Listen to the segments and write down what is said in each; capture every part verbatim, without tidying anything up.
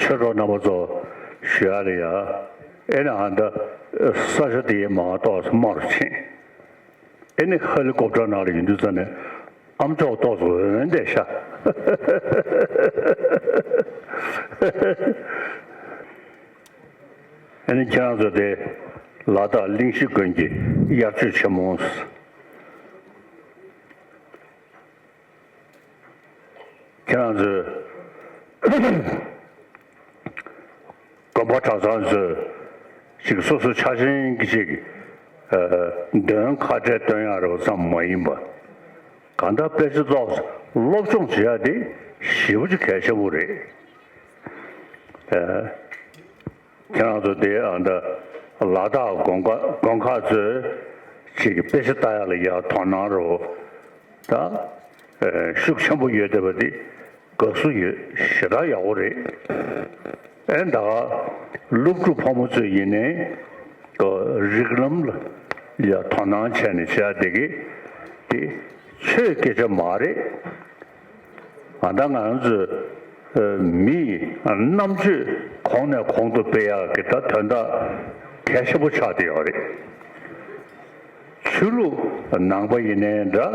ཆོས་གྲོགས་རྣམ་པ་ཚོ་ཞུ་ཡ་ལ་ཡ། ཨེ་ནི་ཨ་ད་ས་ཆ་དེའི་མ་ཏོག་ཙམ་དམའ་རུ་ཕྱིན། ཨེ་ནི་ཧེ་ལི་ཀོབ་ཊར་ནང་ལ་ཡོང་དུས་ཙ་ནས་ཨམ་ཅོག་ཏོག་ཙམ་འོན་བསྡད་ཤག་ཨེ་ནི་ཁྱེད་རང་ཚོ་དེ་ལ་དྭགས་གླིང་བཞི་དགོན་གྱི་དབྱར་ཆོས་ཆེན་མོ། ཁྱེད་རང་ཚོས་དགོན་པ་གྲྭ་ཚང་ཚོས་ཅིག་སོ་སོ་ཆ་ཆེན་གྱི་ཅིག་ཨ་འདོན་ཁ་བྲལ་འདོན་ཡག་རོགས་ཙམ་མ་ཡིན་པ། གང་ལྟར་དཔེ་ཆ་ཏོག་ཙམ་སློབ་སྦྱོང་བྱེད་ཡ་དེ་ཞེ་པོ་ཅིག་གལ་ཆེན་པོ་རེད། ཨ། ཁྱེད་རང་ཚོ་དེ་ཨ་ད་ལ་དྭགས་དགོན་ཁག་དགོན་ཁག་ཚོས་ཅིག་དཔེ་ཆ་ལྟ་ཡག་ལ་ཡ་དོ་སྣང་རོགས། ད་ཨ་ཤུགས་ཆེན་པོ་ཡོད་བསྡད་པ་དེ་དགའ་བསུ་ཡོད། ཞེ་དྲག་ཡག་པོ་རེད། ཨེ་ད་ག་སློབ་ཕྲུག་ཕོ་མོ་ཚོས་ཡིན་ནའི་ད་རིགས་ལམ་ལ་ཡ་དོ་སྣང་བྱས་ནས་བྱས་བསྡད་ཀྱི་དེ་ཆོས་སྐད་ཆ་མ་རེད། ཨ་ད་ང་རང་ཚོའི་ཨ་མི་ཡི་རྣམ་དཔྱོད་གོང་ནས་གོང་དུ་སྤེལ་ཡག་གི་ད་དོན་དག་གལ་ཆེན་པོ་ཆགས་བསྡད་ཡོད་རེད། ཆོས་ལུགས་ནང་པ་ཡིན་ནའི་འདྲ།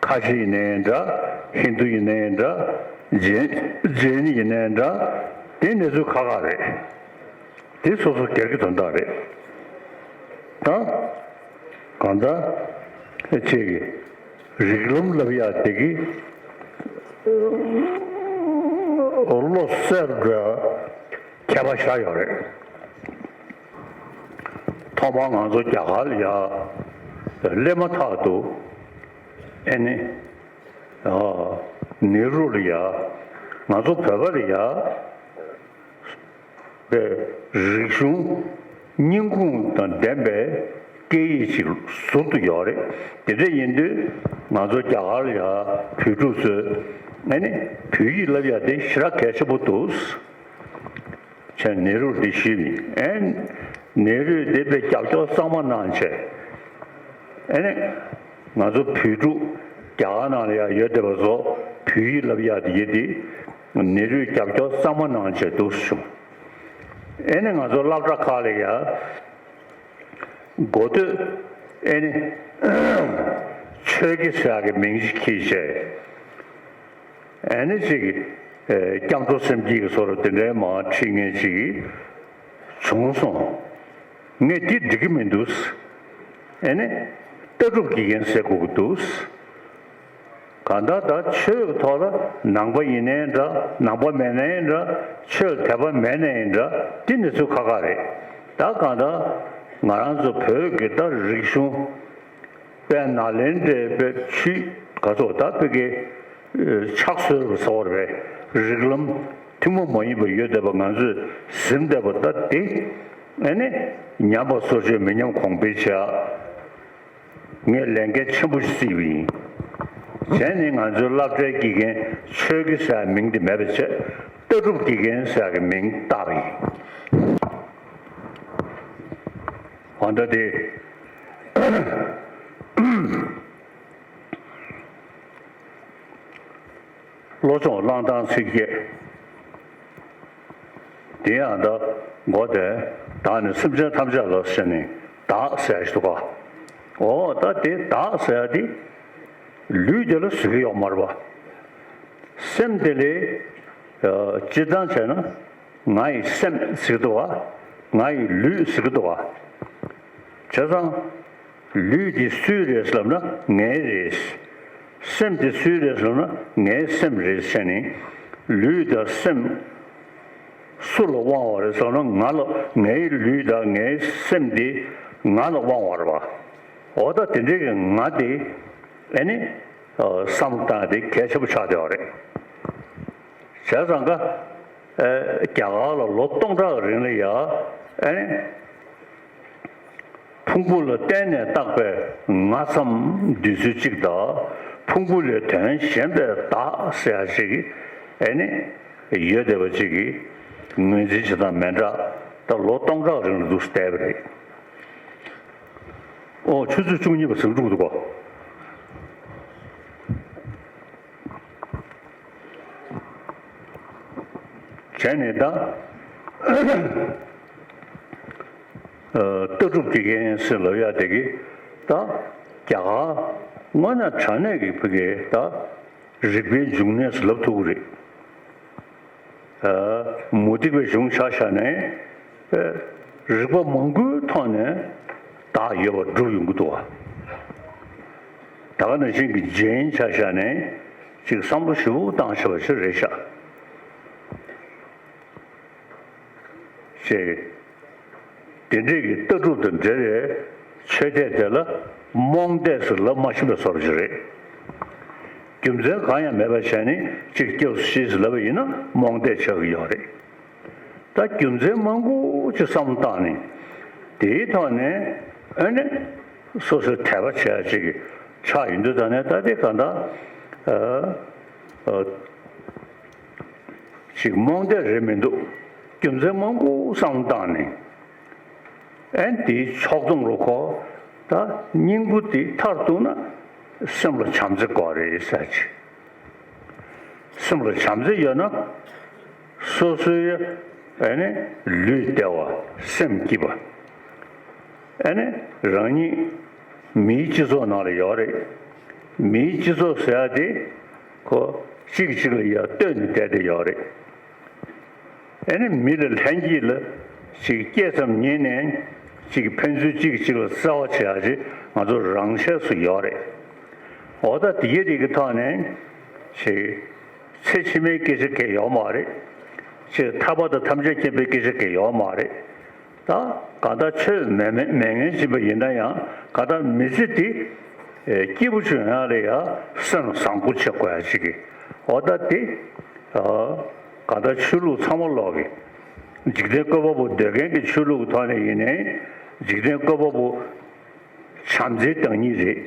ཁ་ཆེ་ཡིན་ནའི་འདྲ། ཧིན་དུ་ཡིན་ནའི་འདྲ། ཇེན་ཇེན་ཡིན་ནའི་འདྲ། དེ་གནས་ཚུལ་ཁག་ཁག་རེད། དེ་སོ་སོ་སྒེར་གྱི་དོན་དག་རེད། ད་གང་ལྟར་ཁྱེད་ཀྱི་རིགས་ལམ་ལབ་ཡག་དེ་གི་བློ་གསལ་འགྲོ་ཡག་ཁྱད་པར་ཞེ་དྲག་ཡོད་རེད། ཐོག་མར་ང་ཚོ་རྒྱ་གར་ལ་ཡ་སླེབས་མ་ཐག་ཏུ་ཨེ་ནི་ཨ་ནེ་རུ་ལ་ཡ་ང་ཚོ་བོད་པ་ལ་ཡ། པའི་རིག་གཞུང་སྙིང་ཁུངས་དང་ལྡན་པའི་སྐད་ཡིག་ཅིག་ཟུར་དུ་ཡོད་རེད། དེ་འདྲ་ཡིན་དུས་ང་ཚོ་རྒྱ་གར་ལ་ཡ་བོད་ཕྲུག་ཚོས་ཨ་ནི་བོད་ཡིག་བསླབ་ཡ་དེ་ཞེ་དྲག་གལ་ཆེན་པོ་འདུག་ཅེས་ནེ་རུར་འདི་ཞུས་པ་ཡིན། ཨེ་ནེ་རུས་དེ་དཔེ་རྒྱབ་སྐྱོར་གཙང་མ་གནང་བྱས། ཨེ་ནི་ང་ཚོ་བོད་ཕྲུག་རྒྱ་གར་ནང་ལ་ཡ་ཡོད་བསྡད་པ་ཚོ་བོད་ཡིག་བསླབ་ཡ་དེ་ཡིན་དེ། ནེ་རུས་རྒྱབ་སྐྱོར་གཙང་མ་གནང་བྱས་འདུག་བྱུང་། ཨེ་ནི་ང་ཚོ་སློབ་གྲྭ་ཁག་ལ་ཡ་འགོ་སྟོད་ཨེ་ནི་ཆོས་དགེ་ཟེར་ཡག་གི་མིང་ཞིག་འཁྱེར་བྱས། ཨེ་ནི་ཅིག་ཨེ་སྐྱབས་འགྲོ་སེམས་བསྐྱེད་ཀྱི་བཟོ་འདྲ་དེ་འདྲའི་མར་ཁྲིད་མཁན་ཅིག་བྱུང་སོང་། ངས་འདི་འགྲིག་གི་མི་འདུག་ཨེ་ནི་ལྟ་གྲུབ་དགེ་རྒན་ཟེར་དགོས་ཀྱི་འདུག་གང་ལྟར་ད་ཆོས་ཀྱི་ཐོག་ལ་ནང་པ་ཡིན་ནའི་འདྲ། ནང་པ་མེད་ནའི་འདྲ། ཆོས་དད་པ་མེད་ནའི་འདྲ། འདི་ནི་ཚུལ་ཁག་ཁག་རེད། ད་གང་ལྟར་ང་རང་ཚོ་བོད་ཀྱི་ད་རིག་གཞུང་དཔལ་ནཱ་ལེནྡྲའི་དཔེ་ཆོས་ག་ཚོད་ད་དཔེ་གི་ཕྱག་སྲོལ་གྱི་ཚོར་བའི་རིགས་ལམ་ཐུན་མོང་མ་ཡིན་པ་ཡོད་བསྡད་པ་ང་ཚོས་ཟིན་བསྡད་པ་ད་དེ་ཨེ་ནི་ཉམས་པ་སོར་ཆུད་མི་ཉམས་གོང་འཕེལ་བྱ། ངས་ལས་འགན་ཆེན་པོ་ཞིག་བརྩིས་པ་ཡིན། གཞན་ནི་ང་ཚོའི་སློབ་གྲྭའི་དགེ་རྒན་ཆོས་དགེ་ཟེར་ཡག་མིང་དེ་མེད་པ་བྱས། ལྟ་གྲུབ་དགེ་རྒན་ཟེར་ཡག་གི་མིང་བཏགས་པ་ཡིན། འོ་ད་དེ། བློ་སྦྱོང་བླང་སྟངས་ཚིགས་བཅད། དེ་ཡང་ད་མགོ་དེ་བདག་ནི་སེམས་ཅན་ཐམས་ཅད་ལ་ཟེར་ནས་བདག་ཟེར་ཞིག་འདུག་ག་འོ་ད་དེ་བདག་ཟེར་ཡ་དེ་ལུས་དེ་ལ་ཟེར་གི་ཡོད་མ་རེད་པ། སེམས་དེ་ལས་སྤྱིར་བཏང་བྱས་ན་ང་ཡི་སེམས་ཟེར་གི་འདུག་ག་ང་ཡི་ལུས་ཟེར་གི་འདུག་ག་བྱས་ཙང་། ལུས་འདི་སུའི་རེད་ལབ་ན་ངའི་རེད། སེམས་འདི་སུའི་རེད་ལབ་ན་ངའི་སེམས་རེད་ཟེར་ནས། ལུས་དང་སེམས་སུ་ལ་དབང་བ་རེད་ལབ་ན་ང་ལ། ངའི་ལུས་དང་ངའི་སེམས་འདི་ང་ལ་དབང་བ་རེད་པ། འོ་ད་དེ་འདྲའི་གི་ང་དེ་ཨེ་ནི་བསམ་བློ་བཏང་ཡ་དེ་གལ་ཆེན་པོ་ཆགས་བསྡད་པ་རེད། བྱས་ཙང་ཀ་ཨེ་རྒྱ་གར་ལ་ལོ་སྟོང་ཕྲག་རིང་ལ་ཡ་ཨེ་ནི། ཕུང་པོ་ལ་བརྟེན་ནས་བཏགས་པའི་ང་ཙམ་འདུས་ཚུལ་གཅིག་དང་། ཕུང་པོ་ལས་དོན་གཞན་པའི་བདག་ཟེར་ཡ་ཞིག་ཨེ་ནི་ཡོད་བསྡད་པ་ཅིག་གི་ངོས་འཛིན་བྱེད་སྟངས་མི་འདྲ། ད་ལོ་སྟོང་ཕྲག་རིང་ལ་འདུག་བསྡད་པ་རེད། ཨོ་ཆུ་ཚོད་བཅུ་གཉིས་པ་ཟིན་འགྲོ་གི་འདུག་གོ། བྱས་ དེ་ནས་ད་ལྟ་གྲུབ་དགེ་རྒན་ཟེར་ལབ་ཡ་དེ་གི་ད་རྒྱ་གར་དངོས་གནས་དྲང་གནས་ཀྱི་ཕ་གི་ད་རིག་པའི་འབྱུང་གནས་ཟེར་ལབ་ཐུབ་ཀྱི་རེད། མུ་སྟེགས་པའི་གཞུང་ཆ་བཞག་ནས་རིག་པ་མང་པོའི་ཐོག་ནས་བདག་ཡོད་པར་སྒྲུབ་ཡོང་གི་འདུག་བ། ད་ག་ནང་བཞིན་གྱི་རྗེན་ཆ་བཞག་ནས་ཅིག་བསམ་བློ་ཞེ་པོ་བཏང་བྱས་པ་ཞིག་རེད་ཤག་ཅེས། དེ་འདྲའི་གི་ལྟ་གྲུབ་དང་འབྲེལ་བའི་ཆོས་དད་དེ་ལ་རྨོངས་དད་ཟེར་ལབ་མ་ཤེས་པའི་བཟོ་འདྲ་ཞིག་རེད། རྒྱུ་མཚན་གང་ཡང་མེད་པ་བྱས་ནས་གཅིག་སྐྱབས་སུ་མཆི་ཟེར་ལབ་པ་ཡིན་ན་རྨོངས་དད་ཆགས་ཀྱི་ཡོད་རེད། ད་རྒྱུ་མཚན་མང་པོ་ཅིག་བསམ་བློ་བཏང་ནས་དེའི་ཐོག་ནས་ཨ་ནི་སོ་སོའི་དད་པ་བྱེད་ཡ་ཅིག་གི་ཆགས་ཡོང་དུས་ད་ནས་ད་དེ་གང་ལྟར་ཨ་ཨ། ཅིག་རྨོངས་དད་རེད་མི་འདུག་རྒྱུ་མཚན་མང་པོ་བསམ་བློ་བཏང་ནས། ཨན་དེའི་ཕྱོགས་བསྡོམས་རུ་ཁོ། ད་སྙིང་པོ་དེ་མཐར་གཏུགས་ན་སེམས་ལ་བྱམས་བརྩེ་དགོས་རེད་ཟེར་ཅིག་སེམས་ལ་བྱམས་བརྩེ་ཡོད་ན། སོ་སོའི་ཨ་ནི་ལུས་བདེ་བ་སེམས་སྐྱིད་པ། ཨ་ནི་རང་ཉིད་མིའི་སྤྱི་ཚོགས་ནང་ལ་ཡོད་རེད། མིའི་སྤྱི་ཚོགས་ཟེར་ཡ་དེ་ཁོ་གཅིག་གཅིག་ལ་ཡ་ལྟོས་ནས་བསྡད་དེ་ཡོད་རེད། ཨ་ནི་མི་ལ་ལྷན་སྐྱེས་ལ་ཅིག་སྐྱེས་ཙམ་ཉིད་ནས་ཅིག་ཕན་ཚུན་གཅིག་གཅིག་ལ་བརྩེ་བ་བྱེད་ཡ་ཅིག་ང་ཚོ་རང་ཆས་སུ་ཡོད་རེད། འོ་ད་དེ་གའི་རིགས་ཀྱི་ཐོག་ནས་ཅིག་ཚེ་ཕྱི་མའི་སྐད་ཆ་གང་ཡང་ཡོད་མ་རེད། ཅིག་ཐར་པ་དང་ཐམས་ཅད་མཁྱེན་པའི་སྐད་ཆ་གང་ཡང་ཡོད་མ་རེད། ད་གང་ལྟར་ཆོས་མེད་མེད་མེད་ངན་བྱེད་པ་ཡིན་ན་ཡང་གང་ལྟར་མི་ཚེ་འདི་སྐྱིད་པོ་བྱུང་ཡ་ལ་ཡ་སེམས་བཟང་པོ་བྱེད་དགོས་ཡ་ཅིག་གི་འོ་ད་དེ་གང་ལྟར་ཆོས་ལུགས་ཚང་མ་ལོག་གི་འཇིག་རྟེན་བཀོད་པ་པོ་འདོད་མཁན་གྱི་ཆོས་ལུགས་ཀྱི་ཐོག་ནས་ཡིན་ནའི་འཇིག་རྟེན་བཀོད་པ་པོ་བྱམས་བརྩེའི་བདག་ཉིད་རེད།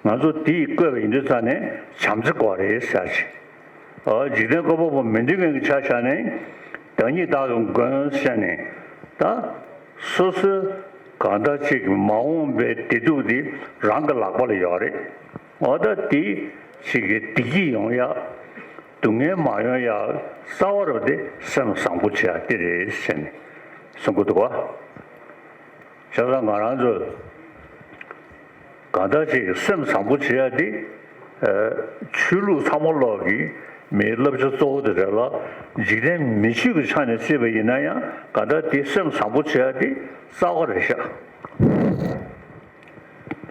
ང་ཚོ་དེ་ཡི་བཀོད་པ་ཡིན་དུས་ཙང་ནས་བྱམས་བརྩེ་དགོས་རེད་ཟེར་ཅིག་འཇིག་རྟེན་བཀོད་པ་པོ་མི་འདོད་མཁན་གྱི་ཆ་བཞག་ནས་བདག་ཉིད་བདག་གི་མགོན་ཟེར་ནས་ད་སོ་སོའི་གང་ལྟར་ཅིག་གི་མ་འོངས་པའི་བདེ་སྡུག་འདི་རང་གི་ལག་པ་ལ་ཡོད་རེད། འོ་ད་དེ་ཅིག་གི་བདེ་སྐྱིད་ཡོང་ཡ་སྡུག་བསྔལ་མ་ཡོང་ཡ་རྩ་བ་རུ་དེ་སེམས་བཟང་པོ་བྱེད་ཡ་དེ་རེད་ཟེར་ནས་གསུང་གི་འདུག་བ། བྱས་ཙང་ང་རང་ཚོས་གང་ལྟར་ཅིག་སེམས་བཟང་པོ་བྱེད་ཡ་དེ་ཆོས་ལུགས་ཚང་མ་ལོག་གི་མིའི་བསླབ་བྱ་གཙོ་བོ་དེ་རེད་ལ། འཇིག་རྟེན་མི་ཆོས་ཀྱི་ཆ་ནས་བརྩིས་པ་ཡིན་ན་ཡང་གང་ལྟར་དེ་སེམས་བཟང་པོ་བྱེད་ཡ་དེ་རྩ་བ་རེད་ཤག་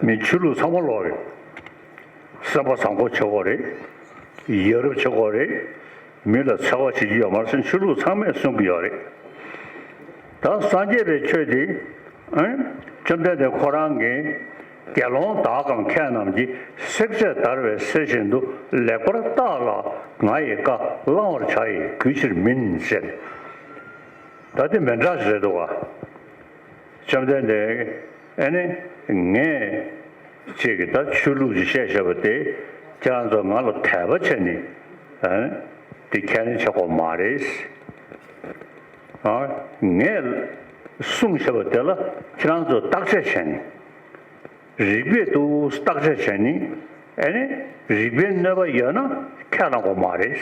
མི་ཆོས་ལུགས་ཚང་མ་ལོག་གི་སེམས་པ་བཟང་པོ་བྱེད་དགོས་རེད། ཡ་རབས་བྱེད་དགོས་རེད། མི་ལ་འཚེ་བ་བྱེད་ཀྱི་ཡོད་མ་རེད་ཟེར་ཆོས་ལུགས་ཚང་མས་གསུང་གི་ཡོད་རེད། ད་སངས་རྒྱས་པའི་ཆོས་འདི་ཨ་ནི་བཅོམ་ལྡན་འདས་ཁོ་རང་གིས་དགེ་སློང་དག་གམ་མཁས་རྣམས་ཀྱིས། བསྲེག་བཅད་བརྡར་བའི་གསེར་བཞིན་དུ། ལེགས་པར་བརྟགས་ལ་ང་ཡི་བཀའ། བླང་བར་བྱ་ཡི་གུས་ཕྱིར་མིན་ཟེར། ད་དེ་མི་འདྲ་ཞིག་རེད་འདུག་ག་བཅོམ་ལྡན་འདས་ཨ་ནི་ངས་ཅིག་གི་ད་ཆོས་ལུགས་ཅིག་བཤད་བཞག་པ་དེ་ཁྱེད་རང་ཚོ་ང་ལ་དད་པ་བྱས་ནས་ཨ་ནི་དེ་ཁས་ལེན་བྱེད་དགོས་མ་རེད། ཨ་ངས་གསུངས་བཞག་པ་དེ་ལ་ཁྱེད་རང་ཚོ་བརྟག་དཔྱད་བྱས་ནས། རིགས་པས་དུ་བརྟག་དཔྱད་བྱས་ནི་ཨ་ནི་རིགས་པའི་གནོད་པ་ཡོད་ན་ཁས་བླངས་དགོས་མ་རེད།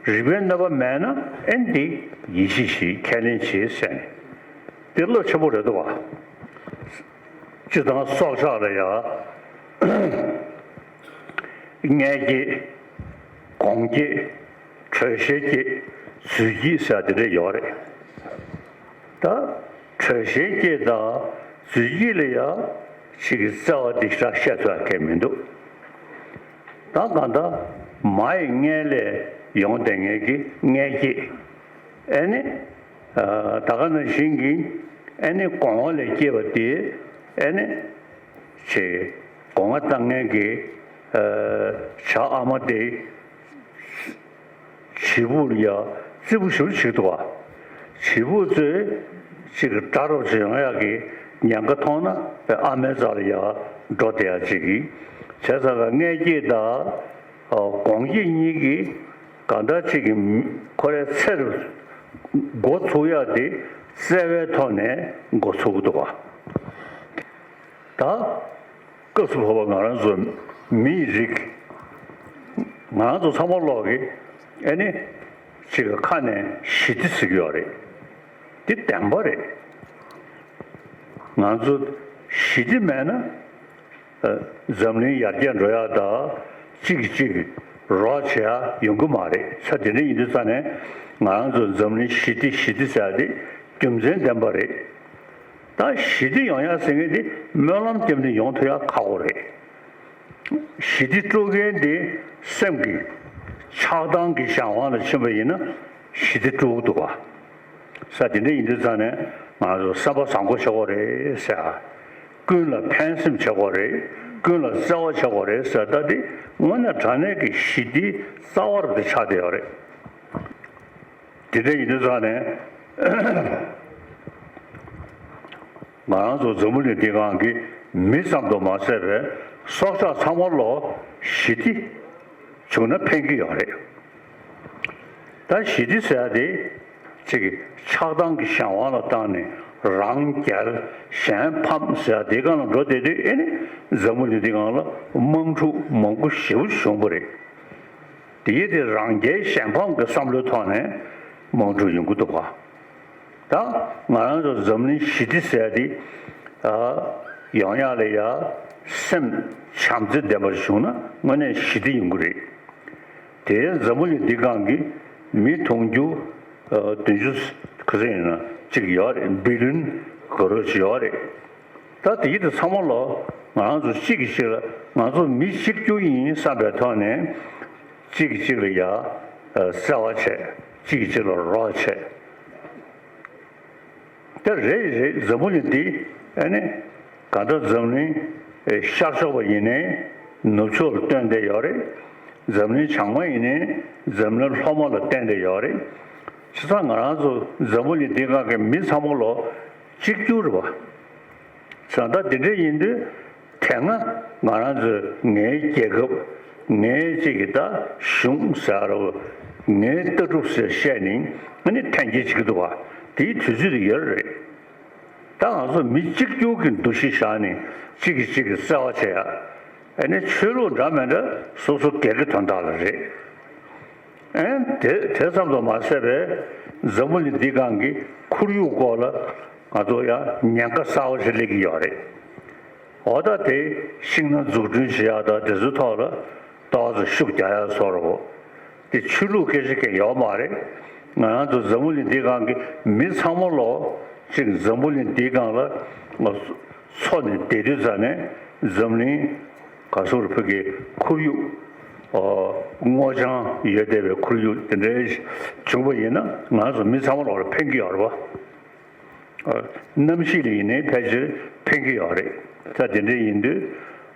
རིགས་པའི་གནོད་པ་མེད་ན་ཨ་ནི་འདི་ཡིད་ཆེས་བྱེད་ཁས་ལེན་བྱེད་ཟེར་ནས་འདི་བློ་ཆེན་པོ་རེད་འདུག་ག་སྤྱིར་བཏང་སྲོག་ཆགས་ལ་ཡང་མངལ་སྐྱེས། སྒོང་སྐྱེས། དྲོད་གཤེར་སྐྱེས། རྫུས་སྐྱེས་ཟེར་དེ་འདྲ་ཡོད་རེད། ད་དྲོད་གཤེར་སྐྱེས་དང་རྫུས་སྐྱེས་ལ་ཡང་ཅིག་གི་རྩ་བ་འདི་ཞེ་དྲག་བཤད་ཐུབ་ཡ་གང་མི་འདུག་ད་གང་ལྟར་མ་ཡི་མངལ་ལས་ཡོང་བསྡད་མཁན་གྱི་མངལ་སྐྱེས། ཨ་ནི་ད་ག་ནང་བཞིན་གྱི་ཨ་ནི་སྒོང་བ་ལས་སྐྱེས་པ་དེ་ཨ་ནི་ཅིག་སྒོང་ང་བཏང་མཁན་གྱི་བྱ་ཨ་མ་དེ། བྱིས་པ་ལ་ཡ་རྩིས་པོ་ཞུ་བྱེད་འདུག་བ། བྱིས་པ་ཚོས་ཅིག་དགྲ་རོགས་བྱེད་ཡོང་ཡག་གི་ཉེན་ཁ་མཐོང་ན་ཨ་མའི་རྩ་ལ་ཡ་འགྲོ་བསྡད་ཡ་ཅིག་གིས་བྱས་ཙང་ཀ་མངལ་སྐྱེས་དང་སྒོང་སྐྱེས་གཉིས་ཀྱིས་གང་ལྟར་ཅིག་གི་ཁོ་རའི་ཚེ་རུ་འགོ་ཚུགས་ཡག་དེ་བརྩེ་བའི་ཐོག་ནས་འགོ་ཚུགས་ཀྱི་འདུག་བ། ད་སྐབས་སུ་བབ་པ་ང་རང་ཚོ་མིའི་རིགས། ང་རང་ཚོ་ཚང་མ་ལོག་གི་ཨ་ནི་ གཅིག་གི་ཁ་ནས་ཞི་བདེ་ཟེར་གྱི་ཡོད་རེད། འདི་བདེན་པ་རེད། ང་ཚོ་ཞི་བདེ་མེད་ན། ཨ། འཛམ་གླིང་ཡར་རྒྱས་འགྲོ་ཡག་དང་གཅིག་གིས་གཅིག་རོགས་བྱེད་ཡག་ཡོང་གི་མ་རེད། ས་དེ་འདྲ་ཡིན་དུས་ཙང་ནས་ང་རང་ཚོ་འཛམ་གླིང་ཞི་བདེ་ཞི་བདེ་ཟེར་ཡག་དེ་རྒྱུ་མཚན་ལྡན་པ་རེད། ད་ཞི་བདེ་ཡོང་ཡག་ཟེར་མཁན་དེ་སྨོན་ལམ་བརྒྱབ་ནས་ཡོང་ཐུབ་ཡག་ཁག་པོ་རེད། ཞི་བདེ་དཀྲུག་མཁན་དེ་སེམས་ཀྱི་ཆགས་སྡང་གི་གཞན་དབང་ལ་ཕྱིན་པ་ཡིན་ན་ཞི་བདེ་དཀྲུག་གི་འདུག་ག། ས་དེ་འདྲ་ཡིན་དུས་ཙང་ནས་ང་ཚོ་སེམས་པ་བཟང་པོ་བྱེད་དགོས་རེད་ཟེར། ཀུན་ལ་ཕན་སེམས་བྱེད་དགོས་རེད། ཀུན་ལ་བརྩེ་བ་བྱེད་དགོས་རེད་ཟེར། ད་དེ་དངོས་གནས་དྲང་གནས་ཀྱི་ཞི་བདེའི་རྩ་བ་རུ་དེ་ཆགས་བསྡད་ཡོད་རེད། དེ་འདྲ་ཡིན་དུས་ཙང་ནས་ང་རང་ཚོ་འཛམ་བུ་གླིང་འདི་སྒང་གི་མི་ཙམ་དུ་མ་ཟད་པའི་སྲོག་ཆགས་ཚང་མ་ལོ་ཞི་བདེ་བྱུང་ན་ཕན་གྱི་ཡོད་རེད། ད་ཞི་བདེ་ཟེར་ཡ་དེ་གཅིག་གི་ཆགས་སྡང་གི་གཞན་དབང་ལ་བཏང་ནས་རང་རྒྱལ་གཞན་ཕམ་ཟེར་ཡ་དེ་སྒང་ལ་འགྲོ་བསྡད་དུས། ཨེ་ནི་འཛམ་བུ་གླིང་འདི་སྒང་ལ་དམག་འཁྲུག་མང་པོ་ཞེ་པོ་བྱུང་བ་རེད། དེ་ཡིན་དེ་རང་རྒྱལ་གཞན་ཕམ་གྱི་བསམ་བློའི་ཐོག་ནས་དམག་འཁྲུག་ཡོང་གི་འདུག་ག། ད་ང་རང་ཚོ་འཛམ་གླིང་ཞི་བདེ་ཟེར་ཡ་དེ་ཡོང་ཡག་ལ་ཡ་སེམས་བྱམས་བརྩེ་ལྡན་པ་བྱུང་ན་དངོས་གནས་ཞི་བདེ་ཡོང་གི་རེད། དེ་འཛམ་བུ་གླིང་འདི་སྒང་གི་མི་མཐོང་རྒྱུ་བདུན་ཅུ་ག་ཚོད་ཡིན་ན་གཅིག་ཡོད་རེད། བི་ལིན་ག་རོ་ཅིག་ཡོད་རེད། ད་དེ་གི་དེ་ཚང་མ་ལོ་ང་རང་ཚོ་གཅིག་གིས་གཅིག་ལ། ང་ཚོ་མི་གཅིག་གྱུར་ཡིན་བསམ་པའི་ཐོག་ནས་གཅིག་གིས་གཅིག་ལ་ཡ་བརྩེ་བ་བྱས། གཅིག་གིས་གཅིག་ལ་རོགས་བྱས། དེ་རེད་རེད། འཛམ་བུ་གླིང་འདི་ཨ་ནི་གང་ལྟར་འཛམ་གླིང་ཤར་ཕྱོགས་པ་ཡིན་ནའི་ནུབ་ཕྱོགས་ལ་སྟོན་བསྡད་ཡོད་རེད། འཛམ་གླིང་བྱང་མ་ཡིན་ནའི་འཛམ་གླིང་ལྷོ་མ་ལ་བསྟན་བསྡད་ཡོད་རེད། བྱས་ཙང་ང་རང་ཚོ་འཛམ་བུ་གླིང་འདི་སྒང་གི་མི་ཚང་མ་ལོ་གཅིག་གྱུར་རེད་པ། བྱས་ཙང་ད་དེ་འདྲ་ཡིན་དུས་དེ་སྔ་ང་རང་ཚོས་ངའི་རྒྱལ་ཁབ། ངའི་གཅིག་གི་ད་གཞུང་ཟེར་རོ། ངའི་ལྟ་གྲུབ་ཟེར་བཤད་ནས་ཨ་ནི་འཐེན་འཁྱེར་བྱེད་ཀྱི་འདུག་ག། དེའི་དུས་ཚོད་དེ་ཡོད་རེད། ད་ང་ཚོ་མི་གཅིག་གྱུར་གྱི་འདུ་ཤེས་བཞག་ནས་གཅིག་གིས་གཅིག་གི་བརྩེ་བ་བྱེད་ཡ། ཨ་ནི་ཆོས་ལུགས་འདྲ་མི་འདྲ་སོ་སོ་སྒེར་གྱི་དོན་དག་ལ་རེད། ཨེ་དེ་དེ་ཙམ་དུ་མ་ཟད་པའི་འཛམ་བུ་གླིང་འདི་སྒང་གི་ཁོར་ཡུག་སྐོར་ལ་ང་ཚོ་ཡང་ཉེན་ཁ་གསར་པ་ཞིག་སླེབས་ཀྱི་ཡོད་རེད། འོ་ད་དེ་ཤིང་སྣ་འཛུགས་སྐྲུན་བྱེད་ཡག་དང་དེ་ཚོའི་ཐོག་ལ་ཏོག་ཙམ་ཤུགས་རྒྱག་ཡག་བཟོ་འདྲ་པོ། དེ་ཆོས་ལུགས་སྐད་ཆ་གང་ཡང་ཡོད་མ་རེད། ང་རང་ཚོ་འཛམ་བུ་གླིང་འདི་སྒང་གི་མི་ཚང་མ་ལོ་གཅིག་འཛམ་བུ་གླིང་འདིའི་སྒང་ལ་འཚོ་ནས་བསྡད་དུས་ཙ་ནས་འཛམ་གླིང་ག་ཟེར་བོད་ཀྱི་ཁོར་ཡུག་ཨོ་སྔོ་ལྗང་ཡོད་བསྡད་པའི་ཁོར་ཡུག་དེ་འདྲའི་བྱུང་བ་ཡིན་ན་ང་ཚོ་མི་ཚང་མ་ལོ་ལ་ཕན་གྱི་ཡོད་རེད་པ། གནམ་གཤིས་ལ་ཡིན་ནའི་ཕལ་ཆེར་ཕན་གྱི་ཡོད་རེད། ད་དེ་འདྲ་ཡིན་དུས་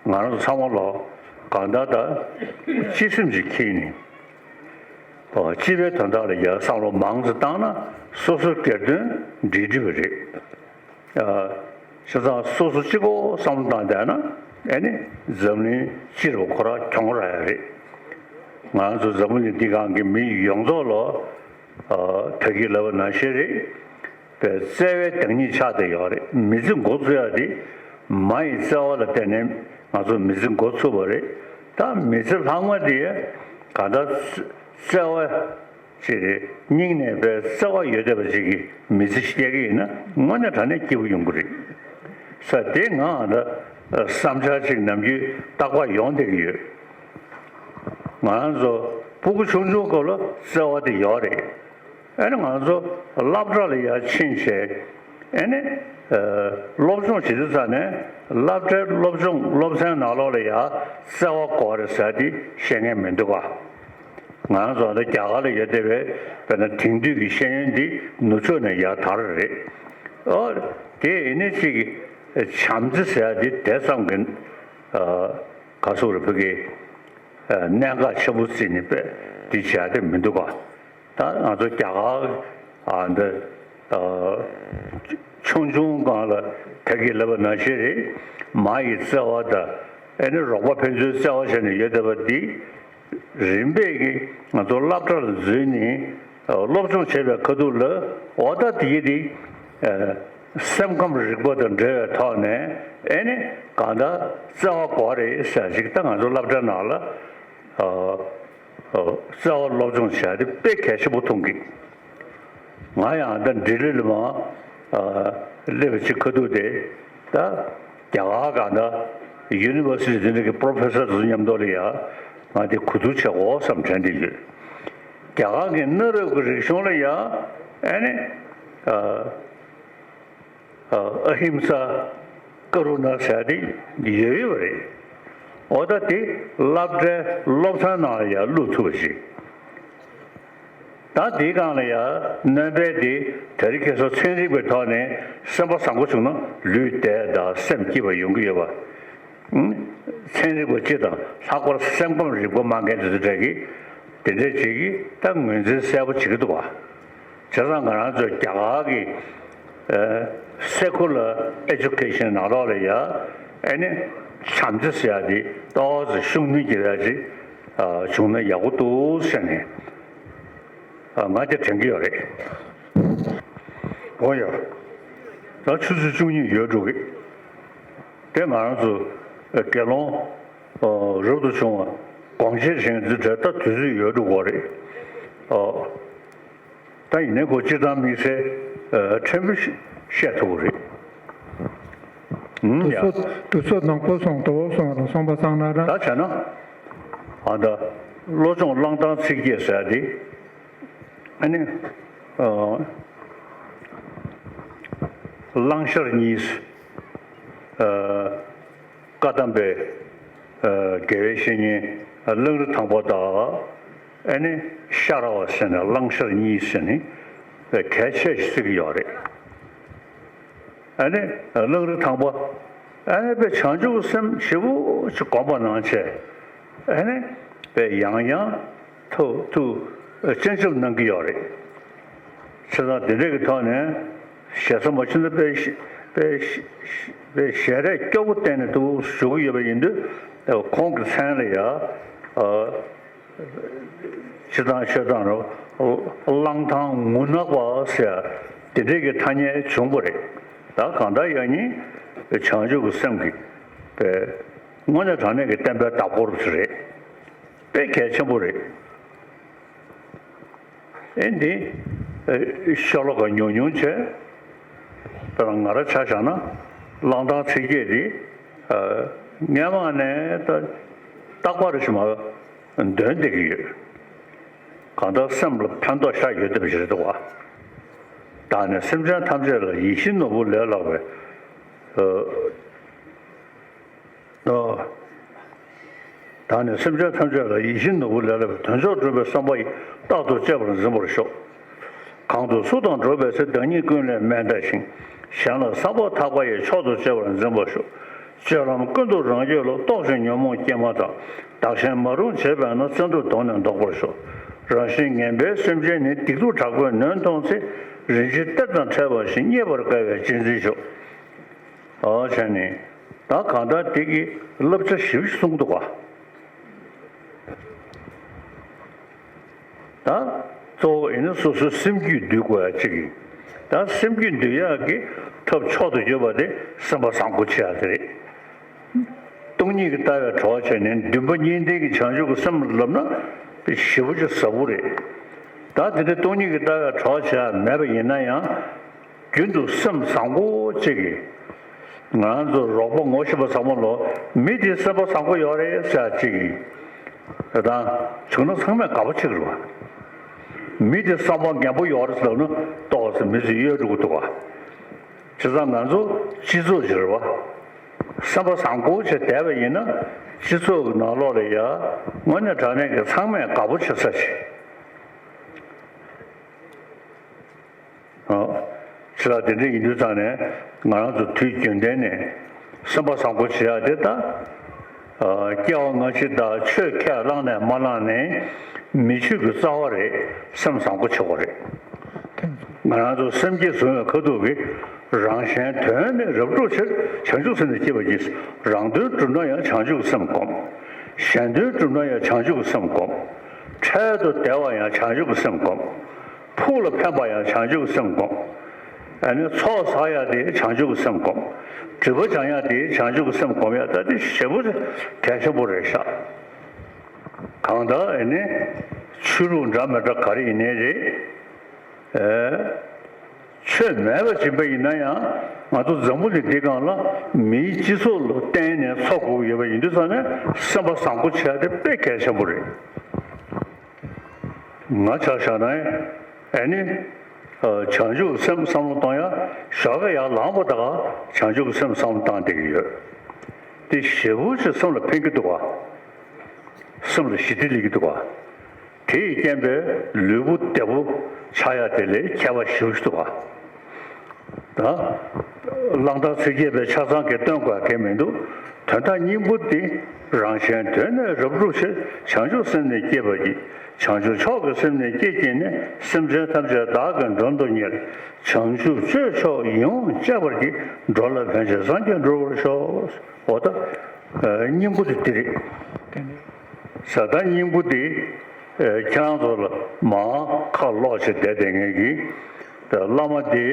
ང་རང་ཚོ་ཚང་མ་ལོ་གང་ལྟར་ད་སྤྱི་སེམས་ཅིག་འཁྱེར་ནས་ཨོ་སྤྱི་པའི་དོན་དག་ལ་ཡ་བསམ་བློ་མང་ཙམ་བཏང་ན་སོ་སོའི་སྒེར་དོན་འགྲིག་འགྲིག་པ་རེད། བྱས་ཙང་སོ་སོ་གཅིག་པོ་བསམ་བློ་བཏང་བསྡད་ན་ཨེ་ནི་འཛམ་གླིང་སྤྱི་ལ་ཁོ་རང་གྱོང་རག་ཡ་རེད། ང་ཚོ་འཛམ་བུ་གླིང་འདི་སྒང་གི་མི་ཡོངས་རྫོགས་ལོ་ད་གིན་ལབ་པ་ནང་བཞིན་རེད། པའི་བརྩེ་བའི་བདག་ཉིད་ཆགས་བསྡད་ཡོད་རེད། མི་ཚེ་འགོ་བཙུགས་ཡ་དེ་མ་ཡི་བརྩེ་བ་ལ་བརྟེན་ནས་ང་ཚོ་མི་ཚེ་འགོ་ཚུགས་པ་རེད། ད་མི་ཚེ་ལྷག་མ་དེ་གང་ལྟར་བརྩེ་བ་ཅིག་རེད། སྙིང་ནས་པའི་བརྩེ་བ་ཡོད་བསྡད་པ་ཅིག་གི་མི་ཚེ་སྐྱེལ་གྱི་ཡིན་ན་དངོས་གནས་དྲང་གནས་སྐྱིད་པོ་ཡོང་གི་རེད། ས་དེ་ང་ཨ་ད་བསམ་འཆར་ཅིག་ནམ་རྒྱུན་རྟག་པར་ཡོང་བསྡད་ཀྱི་ཡོད། ང་རང་ཚོ་སྤུ་གུ་ཆུང་ཆུང་སྐབས་ལ་བརྩེ་བ་དེ་ཡོད་རེད། ཨ་ནི་ང་ཚོ་སློབ་གྲྭ་ལ་ཡར་ཕྱིན་བྱས་ཨ་ནི་ཨ་སློབ་སྦྱོང་བྱེད་དུས་ཙ་ནས་སློབ་གྲྭའི་སློབ་སྦྱོང་སློབ་ཚན་ནང་ལོགས་ལ་ཡར་བརྩེ་བ་དགོས་རེད་ཟེར་དེ་བཤད་མཁན་མི་འདུག་ག། ང་རང་ཚོ་ད་རྒྱ་གར་ལ་ཡོད་བསྡད་པའི་དཔེར་ན་དེང་དུས་ཀྱི་ཤེས་ཡོན་འདི་ནུབ་ཕྱོགས་ནས་ཡར་དར་རེད། ཨོ་དེ་ཡིན་ནའི་ཅིག་བྱམས་བརྩེ་ཟེར་ཡ་འདི་དེ་ཙམ་གྱི་ག་ཟེར་རེད་བོད་ཀྱི་གནད་འགག་ཆེན་པོ་བརྩིས་ནས་དཔེ་འདི་བྱས་ཏེ་མི་འདུག་ག། ད་ང་ཚོ་རྒྱ་གར་ཨ་འདི་ཨ་ཆུང་ཆུང་སྒང་ལ་ད་གིན་ལབ་པ་ནང་བཞིན་རེད། མ་ཡི་བརྩེ་བ་དང་ཨ་ནི་རོགས་པ་ཕན་ཚུན་བརྩེ་བ་བྱས་ནས་ཡོད་བསྡད་པ་འདི་རིམ་པས་ཀྱིས་ང་ཚོ་སློབ་གྲྭ་ལ་འཛུལ་ནས་སློབ་སྦྱོང་བྱེད་པའི་ཁ་ཐུག་ལ་འོ་ད་དེ་གི་དེ་སེམས་ཁམས་རིག་པ་དང་འབྲེལ་བའི་ཐོག་ནས་ཨ་ནི་གང་ལྟར་བརྩེ་བ་དགོས་རེད་ཟེར་ཞིག་ད་ང་ཚོ་སློབ་གྲྭ་ནང་ལ། ཨོ། རྩ་བ་སློབ་སྦྱོང་བྱས་ཏེ་དཔེ་གལ་ཆེན་པོ་མཐོང་གི། ང་ཡང་ད་ལྡི་ལི་ལ་མ་ཨ་སླེབས་པའི་ཆེད་ཁ་ཐུག་དེ་ད་རྒྱ་གར་གང་ད་ཡུ་ནི་ཝར་སི་ཊི་དེ་འདྲ་གི་པོ་རོ་ཕེ་སར་ཚོ་མཉམ་དུ་ལ་ཡ་ང་དེ་གོ་བསྡུར་བྱེད་དགོས་བསམ་དྲན་བསྡད་ཡོད། རྒྱ་གར་གྱི་གནའ་རབས་ཀྱི་རིག་གཞུང་ལ་ཡ་ཨ་ནི་ཨ། ཨ་ཧིམ་ས་ཀ་རུ་ཎ་ཟེར་དེ་ཡོད་ཡོད་རེད། འོ་ད་དེ་སློབ་གྲྭའི་སློབ་ཚན་ནང་ལ་ཡང་བླུག་ཐུབ་པ་ཞིག་ད་དེའི་སྒང་ལ་ཡང་སྣོན་པ་དེ་དེ་རིང་ཁ་སང་ཚན་རིག་པའི་ཐོག་ནས་སེམས་པ་བཟང་པོ་བྱུང་ན་ལུས་བདེ་དང་སེམས་སྐྱིད་པ་ཡོང་གི་ཡོད་པ། ཚན་རིག་པ་སྤྱི་དང་ལྷག་པར་སེམས་ཁམས་རིག་པ་སྨྲ་མཁན་དེ་ཚོ་གྲས་ཀྱིས་དེ་འདྲས་བྱེད་ཀྱི་ད་ངོས་འཛིན་གསལ་པོ་བྱེད་ཀྱི་འདུག་བ། བྱས་ཙང་ང་རང་ཚོ་རྒྱ་གར་གྱི་ཨ་སེ་ཁུ་ལར་ཨེ་ཇུ་ཀེ་ཤན་ནང་ལོགས་ལ་ཡ་ཨ་ནི་བྱམས་བརྩེ་ཟེར་ཡ་དེ་ཏོག་ཙམ་ཤུགས་སྣོན་རྒྱག་ཡ་ཅིག་ཨ་བྱུང་ན་ཡག་པོ་འདུག་ཟེར་ནས་ཨ་ང་དེ་དྲན་གྱི་ཡོད་རེད། འོ་ཡ། ད་ཆུ་ཚོད་བཅུ་གཉིས་ཡོལ་འགྲོ་གི། དེ་ང་རང་ཚོ་དགེ་སློང་རབ་ཏུ་བྱུང་བ་དགོངས་བཞེས་བྱེད་མཁན་ཚོའི་གྲས་ད་དུས་ཚོད་ཡོལ་འགྲོ་གི་རེད། ཨོ། ད་ཡིན་ནའི་ཁོ་སྤྱིར་བཏང་དམིགས་བསལ་ཕྲན་བུ་བཤད་ཐུབ་ཀྱི་རེད། ཨུམ་ཡ། དུས་ཚོད་དུས་ཚོད་ནག་པོ་སོང་དོ་སོང་ར་སོང་པ་སང་ན་ར། ད་བྱས་ན། ཨ་ད་བློ་སྦྱོང་གླང་ཐང་ཚིག་བརྒྱད་ཟེར་ཡ་དེ། ཨ་ནི། ཨ་གླང་ཤར་གཉིས། ཨ་བཀའ་གདམས་པའི་ཨ་དགེ་བའི་བཤེས་གཉེན་གླང་རི་ཐང་པ་དང་། ཨ་ནི་ཤ་ར་བ་ཟེར་ནས་གླང་ཤར་གཉིས་ཟེར་ནས་གལ་ཆེ་ཞིག་བརྩི་གི་ཡོད་རེད། ཨ་ནི་གླང་རི་ཐང་པ། ཨ་ནི་དཔེ་བྱང་ཆུབ་སེམས་ཞེ་པོ་ཅིག་སྒོམ་པ་ནང་བྱས། ཨ་ནི་དཔེ་ཡང་ཡང་ཐུག་ཐུག་སྤྱན་ཆབ་གནང་གི་ཡོད་རེད། བྱས་ཙང་དེ་འདྲས་ཀྱི་ཐོག་ནས་ཞེ་ས་མ་ཕྱིན་ན་དཔེ་ཞེ་དཔེ་ཞེ་དཔེ་ཞལ་རས་སྐྱོ་པོ་བསྟན་ནས་འདུག་ཞུ་གི་ཡོད་པ་ཡིན་དུས་ཁོང་གི་མཚན་ལ་ཡ། ཨ། སྤྱིར་བཏང་ཤོད་སྟངས་རུ། གླང་ཐང་ངུ་ནག་པ་ཟེར་དེ་འདྲས་ཀྱི་ཐ་སྙད་བྱུང་བ་རེད། ད་གང་ལྟར་ཡང་ནི་བྱང་ཆུབ་ཀྱི་སེམས་ཀྱི་དཔེ་དངོས་གནས་དྲང་གནས་ཀྱི་བསྟན་པའི་བདག་པོ་རུ་རེད། དཔེ་གལ་ཆེན་པོ་རེད། ཨེ་འདི་ཤོ་ལོ་ཀ་ཉུང་ཉུང་བྱས། དཔེར་ན་ང་རང་ཆ་བཞག་ན་གླང་ཐང་ཚིག་བརྒྱད་འདི་སྔས་མ་ནས་ད་རྟག་པར་ཞིག་མ། འདོན་བསྡད་ཀྱི་ཡོད། གང་ལྟར་སེམས་ལ་ཕན་ཐོགས་ཤ་ཡོད་བསྡད་པ་ཞིག་རེད་འདུག་བ། བདག་ནི་སེམས་ཅན་ཐམས་ཅད་ལ་ཡིད་བཞིན་ནོར་བུ་ལས་ལྷག་པའི། ཨོ། བདག་ནི་སེམས་ཅན་ཐམས་ཅད་ལ་ཡིད་བཞིན་ནོར་བུ་ལས་ལྷག་པའི་དོན་མཆོག་སྒྲུབ་པའི་བསམ་པ་ཡིས་རྟག་ཏུ་གཅེས་པར་འཛིན་པར་ཤོག་གང་དུ་སུ་དང་འགྲོགས་པའི་ཚེ་བདག་ཉིད་ཀུན་ལས་དམན་ལྟ་ཞིང་། གཞན་ལ་བསམ་པ་ཐག་པ་ཡིས་མཆོག་ཏུ་གཅེས་པར་འཛིན་པར་ཤོག་སྤྱོད་ལམ་ཀུན་ཏུ་རང་རྒྱུད་ལ། རྟོག་ཅིང་ཉོན་མོངས་སྐྱེས་མ་ཐག་བདག་གཞན་མ་རུངས་བྱེད་པས་ན། བཙན་དུག་གདོང་ནས་བཟློག་པར་ཤོག་རང་བཞིན་ངན་པའི་སེམས་ཅན་ནི། སྡིག་སྡུག་དྲག་པོས་ནོན་མཐོང་ཚེ། རིན་ཆེན་གཏེར་དང་ཕྲད་པ་བཞིན། རྙེད་པར་དཀའ་བས་གཅེས་འཛིན་ཤོག་ཨོ་བྱས་ནས་ད་གང་ལྟར་དེ་གི་བསླབ་བྱ་ཞིབ་ཅིག་གསུངས་འདུག་ག་ད་གཙོ་བོ་ཡིན་ན་སོ་སོའི་སེམས་རྒྱུད་འདུལ་དགོས་ཡ་གཅིག་ཡིན། ད་སེམས་རྒྱུད་འདུལ་ཡག་གི་ཐབས་མཆོག་ཏུ་གྱུར་པ་དེ་སེམས་པ་བཟང་པོ་བྱེད་ཡག་དེ་རེད། སྟོང་ཉིད་ཀྱི་ལྟ་བའི་གྲོགས་བྱས་ནས་འདུན་པ་གཉིས་ལྡན་གྱི་བྱང་ཆུབ་ཀྱི་སེམས་ལ་བསླབ་ན་དཔེ་ཞེ་པོ་ཅིག་ཟབ་པོ་རེད། ད་དེ་འདྲ་སྟོང་ཉིད་ཀྱི་ལྟ་བའི་གྲོགས་བྱེད་ཡག་མེད་པ་ཡིན་ན་ཡང་། རྒྱུན་དུ་སེམས་བཟང་པོ་གཅིག་གིས། ང་རང་ཚོ་རོགས་པ་ངོ་ཤེས་པ་ཚང་མ་ལོ་མི་དེ་སེམས་པ་བཟང་པོ་ཡོད་རེད་ཟེར་གཅིག་གིས། དེ་དང་བྱུང་ན་ཚང་མས་དགའ་པོ་བྱེད་ཀྱི་རེད་བ། མི་དེ་བསམ་པ་ངན་པོ་ཡོད་རེད་ཟེར་ན་ཏོག་ཙམ་མི་ཚོས་གཡོལ་འགྲོ་གི་འདུག་བ། བྱས་ཙང་ང་ཚོ་སྤྱི་ཚོགས་ཅིག་རེད་བ། སེམས་པ་བཟང་པོ་བྱས་བསྡད་པ་ཡིན་ན་སྤྱི་ཚོགས་ཀྱི་ནང་ལོགས་ལ་ཡ་དངོས་གནས་དྲང་གནས་ཀྱི་ཚང་མས་དགའ་པོ་བྱེད་ས་ཞིག་ཨོ། ཕྱི་ལ་དེ་འདྲ་ཡིན་དུས་ཙང་ནས་ང་རང་ཚོ་དུས་རྒྱུན་ལྡན་ནས་སེམས་པ་བཟང་པོ་བྱེད་ཡག་དེ་ད། ཨ་སྐྱེ་བ་སྔ་ཕྱི་དང་ཆོས་ཁས་བླངས་ནས་མ་བླངས་ནས་མི་ཆོས་ཀྱི་རྩ་བ་རེད། སེམས་བཟང་པོ་བྱེད་དགོས་རེད། ང་རང་ཚོ་སེམས་བསྐྱེད་བཟུང་བའི་ཁ་ཐུག་གིས་རང་གཞན་དོན་ནི་རབ་བསྒྲུབ་ཕྱིར། བྱང་ཆུབ་སེམས་ནི་བསྐྱེད་པར་བགྱི། རང་དོན་བསྒྲུབ་ན་ཡང་བྱང་ཆུབ་ཀྱི་སེམས་བསྒོམ། གཞན་དོན་བསྒྲུབ་ན་ཡང་བྱང་ཆུབ་ཀྱི་སེམས་བསྒོམ། འཕྲལ་དུ་བདེ་བ་ཡང་བྱང་ཆུབ་ཀྱི་སེམས་བསྒོམ། ཕུགས་ལ་ཕན་པ་ཡང་བྱང་ཆུབ་ཀྱི་སེམས་བསྒོམ། ཨ་ནི་ཚོགས་བསགས་ཡག་དེ་བྱང་ཆུབ་ཀྱི་སེམས་བསྒོམ། སྒྲིབ་པ་སྦྱང་ཡག་དེ་བྱང་ཆུབ་ཀྱི་སེམས་བསྒོམ་ཡག་ད་དེ་ཞེ་པོ་གལ་ཆེན་པོ་རེད་ཤག་གང་ལྟར་ཨེ་ནི་ཆོས་ལུགས་འདྲ་མི་འདྲ་ག་རེ་ཡིན་ནའི་རེད། ཨེ། ཆོས་མེད་པ་ཅིག་པ་ཡིན་ན་ཡང་ང་ཚོ་འཛམ་བུ་གླིང་འདི་སྒང་ལ་མིའི་སྤྱི་ཚོགས་ལ་བརྟེན་ནས་འཚོ་དགོས་ཡོད་པ་ཡིན་དུས་ཙང་ནས་སེམས་པ་བཟང་པོ་བྱས་ཏེ་དཔེ་གལ་ཆེན་པོ་རེད། ང་ཆ་བཞག་ན་ཨེ་ནི་བྱང་ཆུབ་སེམས་བསམ་བློ་གཏོང་ཡ་ཞོགས་ཀ་ཡར་ལངས་པ་དང་བྱང་ཆུབ་སེམས་བསམ་བློ་བཏང་བསྡད་ཀྱི་ཡོད། དེ་ཞེ་པོ་ཅིག་སེམས་ལ་ཕན་གྱི་འདུག་ག་སེམས་ལ་ཞི་བདེ་སླེབས་ཀྱི་འདུག་ག་དེ་ཡི་རྐྱེན་པས་ལུས་པོ་བདེ་པོ་ཆགས་ཡ་དེ་ལས་ཁྱད་པར་ཞེ་པོ་ཞིག་འདུག་ག་ད། གླང་དར་ཚིག་བརྒྱད་པའི་ཆ་ཚང་གིས་སྟོན་དགོས་གལ་མི་འདུག་དོན་དག་སྙིང་པོ་འདི་རང་གཞན་དོན་ནི་རབ་བསྒྲུབ་ཕྱིར། བྱང་ཆུབ་སེམས་ནི་བསྐྱེད་པར་བགྱི། བྱང་ཆུབ་མཆོག་གི་སེམས་ནི་བསྐྱེད་བགྱིས་ནས། སེམས་ཅན་ཐམས་ཅད་བདག་གིས་མགྲོན་དུ་གཉེར། བྱང་ཆུབ་སྤྱོད་མཆོག་ཡིད་འོང་སྤྱད་པར་བགྱི། འགྲོ་ལ་ཕན་ཕྱིར་སངས་རྒྱས་འགྲུབ་པར་ཤོག་འོ་ད། སྙིང་པོ་དེ་འདི་རེད། ས་ད་སྙིང་པོ་འདི། ཁྱེད་རང་ཚོ་ལ་མར་ཁ་ལོག་བྱས་བསྡད་བསྡད་མཁན་གྱི་བླ་མ་དེ་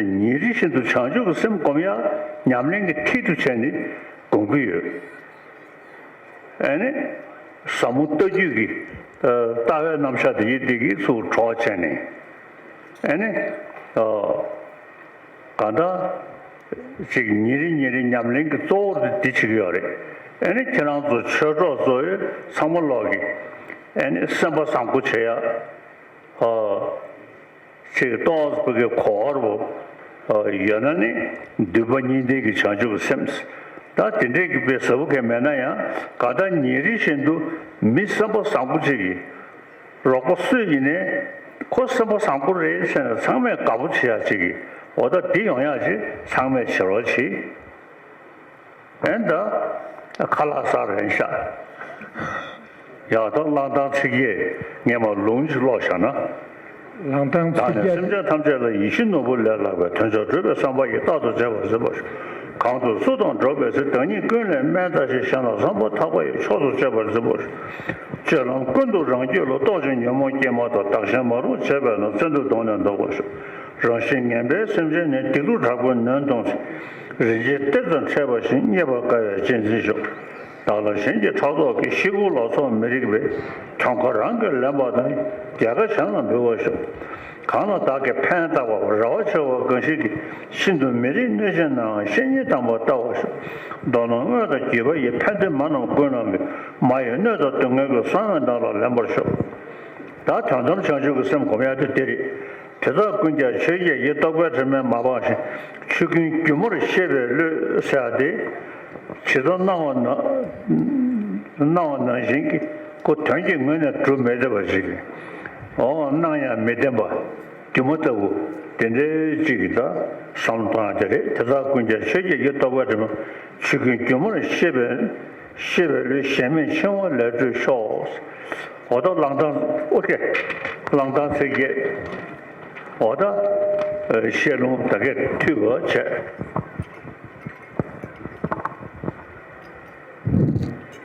ཉིན་རེ་བཞིན་དུ་བྱང་ཆུབ་ཀྱི་སེམས་སྒོམ་ཡ་ཉམས་ལེན་གྱི་མཐིལ་དུ་བྱས་ནས་སྒོམ་གྱི་ཡོད། ཨ་ནི་ཟབ་མོ་ལྟ་རྒྱུད་ཀྱི་ལྟ་བའི་རྣམ་གཞག་དེ་ཡི་དེ་གི་ཚུར་གྲོགས་བྱས་ནས་ཨ་ནི། གང་ལྟར་ཅིག་ཉིན་རེ་ཉིན་རེ་ཉམས་ལེན་གྱི་གཙོ་བོ་དེ་འདི་བྱེད་ཀྱི་ཡོད་རེད། ཨ་ནི་ཁྱེད་རང་ཚོ་ཆོས་གྲོགས་ཚོ་ཚང་མ་ལོག་གི་ཨ་ནི་སེམས་པ་བཟང་པོ་བྱེད་ཡ། ཨ། ཅིག་ཏོག་ཙམ་གྱི་གོ་བར་བོ་ཡོད་ན་ནི་འདུན་པ་གཉིས་ལྡན་གྱི་བྱང་ཆུབ་ཀྱི་སེམས། ད་དེ་འདྲས་ཀྱི་དཔེ་ཟབ་པོ་གས་མེད་ན་ཡང་གང་ལྟར་ཉིན་རེ་བཞིན་དུ་མི་སེམས་པ་བཟང་པོ་ཅིག་གིས། རོགས་པ་སུ་ཡིན་ནའི་ཁོ་སེམས་པ་བཟང་པོ་རེད་ཟེར་ནས་ཚང་མས་དགའ་པོ་བྱེད་ཡག་ཅིག་གི་འོ་ད་འདི་ཡོང་ཡག་ཅིག་ཚང་མས་བྱེད་རོགས་གྱིས། ཨེ་ད་ཁ་ལག་ཟ་རན་ཤག་ཡག་ཐོག་གླང་དར་ཚིག་བརྒྱད་ངས་མར་ལུང་ཅིག་ཀློག་བཞག་ན། གླང་དར་ཚིག་བརྒྱད། བདག་ནི་སེམས་ཅན་ཐམས་ཅད་ལ་ཡིད་བཞིན་ནོར་བུ་ལས་ལྷག་པའི་དོན་མཆོག་སྒྲུབ་པའི་བསམ་པ་ཡིས་རྟག་ཏུ་བྱེད་པར་གཟིགས་པར་ཤོག་གང་དུ་སུ་དང་འགྲོགས་པའི་ཚེ། བདག་ཉིད་ཀུན་ལས་དམན་ལྟ་ཞིང་། གཞན་ལ་བསམ་པ་ཐག་པ་ཡིས། མཆོག་ཏུ་གཅེས་པར་གཟིགས་པར་ཤོག་སྤྱོད་ལམ་ཀུན་ཏུ་རང་རྒྱུད་ལ། རྟོག་ཅིང་ཉོན་མོངས་སྐྱེས་མ་ཐག་བདག་གཞན་མ་རུངས་བྱེད་པས་ན། བཙན་དུག་གདོང་ནས་འདོར་བར་ཤོག་རང་བཞིན་ངན་པའི་སེམས་ཅན་ནི། སྡིག་སྡུག་དྲག་པོས་ནོན་གཏོང་ཚེ། རིན་ཆེན་གཏེར་དང་འཕྲད་པ་བཞིན། རྙེད་པར་དཀའ་བས་གཅེས་འཛིན་ཤོག་བདག་ལ་གཞན་གྱིས་ཕྲག་དོག་གིས། ཤི་ཁུངས་ལ་སོགས་མི་རིགས་པའི། གྱོང་ཁ་རང་གིས་ལེན་པ་དང་། རྒྱལ་ཁ་གཞན་ལ་འབུལ་བར་ཤོག་གང་ལ་བདག་གིས་ཕན་བཏགས་པ། རེ་བ་ཆེ་བ་གང་ཞིག་གིས། ཤིན་ཏུ་མི་རིགས་གནོད་བྱེད་ནའང་། བཤེས་གཉེན་དམ་པར་བལྟ་བར་ཤོག་མདོར་ན་དངོས་དང་བརྒྱུད་པ་ཡི། ཕན་བདེ་མ་རྣམས་ཀུན་བླང་བའི། མ་ཡི་གནོད་དང་སྡུག་བསྔལ་གྱི། གསང་བས་བདག་ལ་ལེན་པར་ཤོག་ད་དོན་དམ་བྱང་ཆུབ་ཀྱི་སེམས་སྒོམ་ཡ་དེ་འདི་རེད། དེ་དག་ཀུན་ཀྱང་ཆོས་བརྒྱད་ཀྱི། རྟོག་པའི་དྲི་མས་མ་སྦགས་ཤིང་། ཆོས་ཀུན་སྒྱུ་མར་ཤེས་པའི་བློས་ཟེར་ཡ་དེ། ཇི་ལྟར་སྣང་བ་ན། སྣང་བ་ནང་བཞིན་གྱི་ཁོ་དོན་གྱི་ངོས་ནས་གྲུབ་མི་བདེ་བ་ཞིག་གི། འོ་སྣང་ཡང་མི་བདེན་པ། སྒྱུ་མ་ལྟ་བུ་དེ་འདྲའི་ཅིག་གི་ད་བསམ་བློ་གཏོང་ཡ་དེ་རེད། དེ་དག་ཀུན་ཀྱང་ཆོས་བརྒྱད་ཀྱི། རྟོག་པའི་དྲི་མ་ཆོས་ཀུན་སྒྱུ་མར་ཤེས་པའི། ཤེས་པའི་བློས་ཞེན་མེད་འཆིང་བ་ལས་གྲོལ་ཤོག་འོ་ད་གླང་དར་ཨོ་ཀེ། གླང་དར་ཚིག་བརྒྱད། འོ་ད་བཤད་ལུང་ད་གས་མཐུད་པ་བྱས།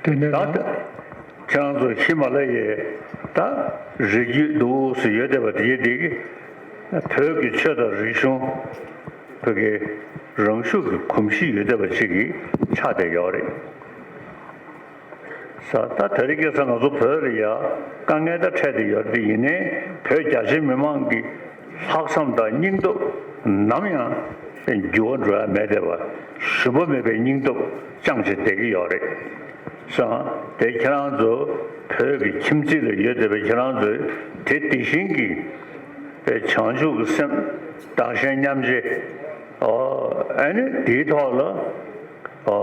དེ་ནས་ད་ལ། ཁྱེད་རང་ཚོ་ཧི་མ་ལ་ཡའི་ད་རི་རྒྱུད་འདུག་སེ་ཡོད་བསྡད་པ་དེ་དེ་གི་བོད་ཀྱི་ཆོས་དང་རིག་གཞུང་བོད་ཀྱི་རང་ཤུགས་ཀྱི་གོམས་གཤིས་ཡོད་བསྡད་པ་ཅིག་གི་ཆགས་བསྡད་ཡོད་རེད། ས་ད་དེ་རིང་ཁ་སང་ང་ཚོ་བོད་ལ་ཡ་དཀའ་ངལ་ད་འཕྲད་དེ་ཡོད་རེད། ཡིན་ནའི་བོད་རྒྱ་ཆེ་མི་མང་གི་ལྷག་བསམ་དང་སྙིང་སྟོབས་ནམ་ཡང་འགྱུར་བ་འགྲོ་ཡ་མེད་བསྡད་པ། ཞུམ་པ་མེད་པའི་སྙིང་སྟོབས་བཅངས་བྱས་བསྡད་ཀྱི་ཡོད་རེད། སོང་དེ་ཁྱེད་རང་ཚོ་བོད་ཀྱི་ཁྱིམ་མཚེས་ལ་ཡོད་བསྡད་པའི་ཁྱེད་རང་ཚོས་དེ་དེ་བཞིན་གྱི་བྱང་ཆུབ་ཀྱི་སེམས་བདག་གཞན་མཉམ་བརྗེ། ཨོ་ཨ་ནི་དེའི་ཐོག་ལ་ཨོ་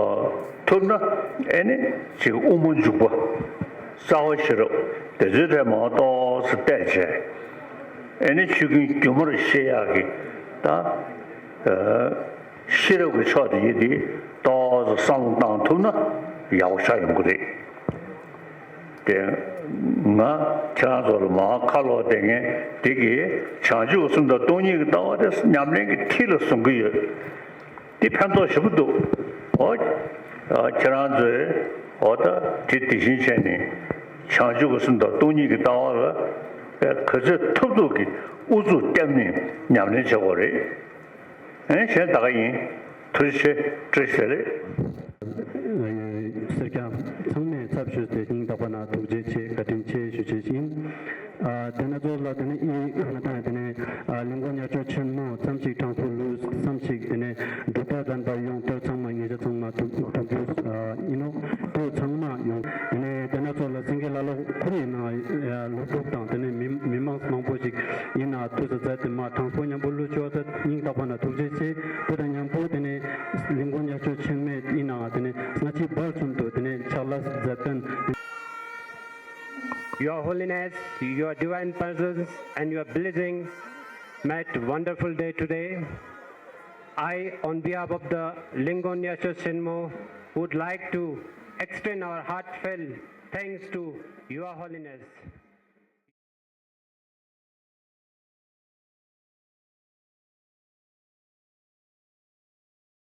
ཐུབ་ན་ཨ་ནི་ཅིག་དབུ་མ་འཇུག་པ། རྩ་བ་ཤེས་རབ་དེ་ཚོའི་ཐད་མར་ཏོག་ཙམ་བལྟས་བྱས། ཨ་ནི་ཆོས་ཀུན་སྒྱུ་མར་ཤེས་ཡག་གི་ད་ཨ་ཤེས་རབ་ཀྱི་ཕྱོགས་དེ་ཡིན་དེ་ཏོག་ཙམ་བསམ་བློ་བཏང་ཐུབ་ན་ཡག་པོ་ཆགས་ཡོང་གི་རེད། དེ་ང་ཁྱེད་རང་ཚོ་ལ་མར་ཁ་ལོག་བསྡད་མཁན་དེ་གིས་བྱང་ཆུབ་སེམས་དང་སྟོང་ཉིད་ཀྱི་ལྟ་བ་དེ་ཉམས་ལེན་གྱི་མཐིལ་ལ་བཟུང་གི་ཡོད། འདི་ཕན་ཐོགས་ཞེ་པོ་འདུག་འོ། ཁྱེད་རང་ཚོས་འོ་ད་དེ་དེ་བཞིན་བྱས་ནས་བྱང་ཆུབ་ཀྱི་སེམས་དང་སྟོང་ཉིད་ཀྱི་ལྟ་བ་ལ་ག་ཚོད་ཐུབ་ཐུབ་ཀྱིས་ཨུ་ཚུགས་བརྒྱབ་ནས་ཉམས་ལེན་བྱེད་དགོས་རེད། ཨེ་གཞན་ད་ག་ཡིན། ཐུགས་རྗེ་ཆེ། བཀྲ་ཤིས་བདེ་ལེགས། སེར་སྐྱ་ཚང་མས་ཚབ་ཞུས་ཏེ་སྙིང་ཐག་པ་ནས་ཐུགས་རྗེ་ཆེ། མ་ཉེ་ཆར་ཚང་མ་ཐུགས་ཐུགས་རྗེ་ཆེ་ཨ་ཡིན་ནོ། དེ་ཚང་མ་ཡོང་། དེ་ནས་དེ་ན་ཚོ་ལ་སེང་གེ་ལ་ལོ་ཁོ་ཡིན་ན་ལོ་དྲུག་དང་དེ་ནས་མི་མི་མང་མང་པོ་ཞིག་ཡིན་ན་དུས་སུ་མཛད་དེ་མ་དྲང་པོ་མཉམ་པོ་ལུས་ཆོག་ཚེ་སྙིང་ཐག་པ་ན་ཐུགས་རྗེ་ཆེ། དེ་དང་མཉམ་པོ་དེ་ནས་གླིང་སྐོར་ཉ་ཆོས་ཆེན་མོ་ཡིན་ན་དེ་ནས་སྔ་ཕྱི་བར་གསུམ་དུ་དེ་ནས་ཕྱག་ལས་མཛད་དོན། Your Holiness, your divine presence and your blessing made wonderful day today. I, on behalf of the Linggo Nyasho Shenmo, would like to extend our heartfelt thanks to Your Holiness.